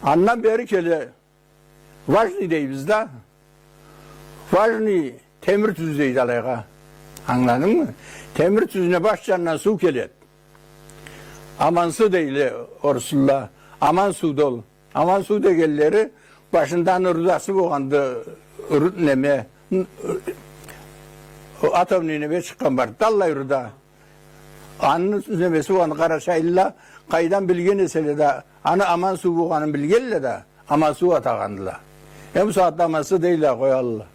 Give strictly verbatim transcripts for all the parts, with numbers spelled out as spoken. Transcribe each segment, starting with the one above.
Андан бери келе Важный дейбиз да. Важный, темир тюз дейди алайгъа. Ангыладынгмы? Темир тюзюне баш джанындан суу келеди. Амансуу дейле орусла. Аман суу да ол. Аман суу дегенлери башында аны рудасы болгъанды, ру-, неме, н-, атомный неме чыкъгъан барды. Аллай руда. Аны немеси болгъанын къарачайлыла къайдан билген эселе да, аны аман суу болгъанын билгенле да, аман суу атагъандыла. Эм бусагъатда аман суу дейле, къоялла.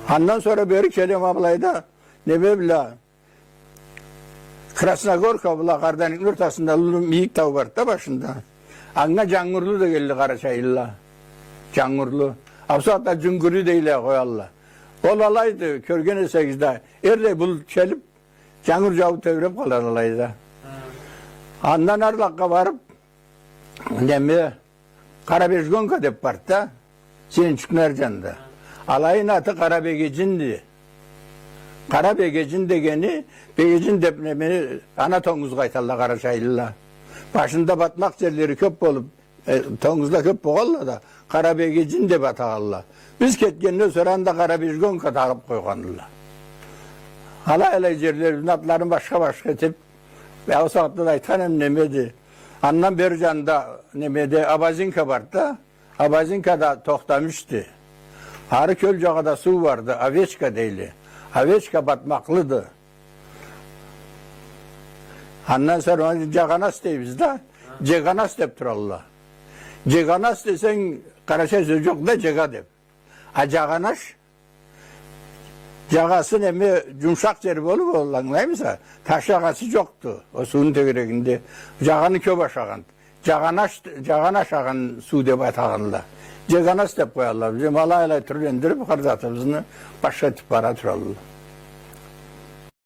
Андан сора бери келем а былайда, неме бла, Красногорка бла Къарданикни ортасында уллу мийик тау барды да башында. Анга Джангурлу дегенле къарачайлыла. Джангурлу. А бусагъатда Джунгуру дейле, къоялла. Ол алайды, кёрген эсегиз да, эрлай булут келип, Джангур джауб тебреп къалады алайда. Андан арлакъгъа барып, неме, Къарабежгонка деп барды да, Зеленчукну ар джанында. Алайын аты Къарабегеджинди. Къарабегеджин дегени, бегеджин деп неме, ана тонгузгъа айталла къарачайлыла. Башында батмакъ джерлери кёп болуп, Э, тонгузла кёп болгъалла да, Къарабегеджин деп атагъалла. Биз кетгенден сора анда Къарабежгонка тагъып къойгъандыла. Алай-алай джерлерибизни атларын башха-башха этип, я, ол сагъатда да айтхан эм немеди. Андан бери джанында немеде Абазинка барды да, Абазинкада Тохтамышды. Ары кёл джагъада суу барды, Овечка дейле. Овечка батмакълыды. Андан сора аны Джагъанас дейбиз да. Джеганас деп туралла. Джеганас десенг, къарачай сёз джокъ да, джега деп. А Джагъанаш, джагъасы неме, джумшакъ джери болуп, ол, ангылаймыса, таш джагъасы джокъду ол сууну тёгерегинде. Джагъаны кёп ашагъан. Джагъанаш, джагъан ашагъан суу деп атагъанла. Джеганас деп къоялла. Бизим алай-алай тюрлендирип, хар затыбызны башха этип бара туралла.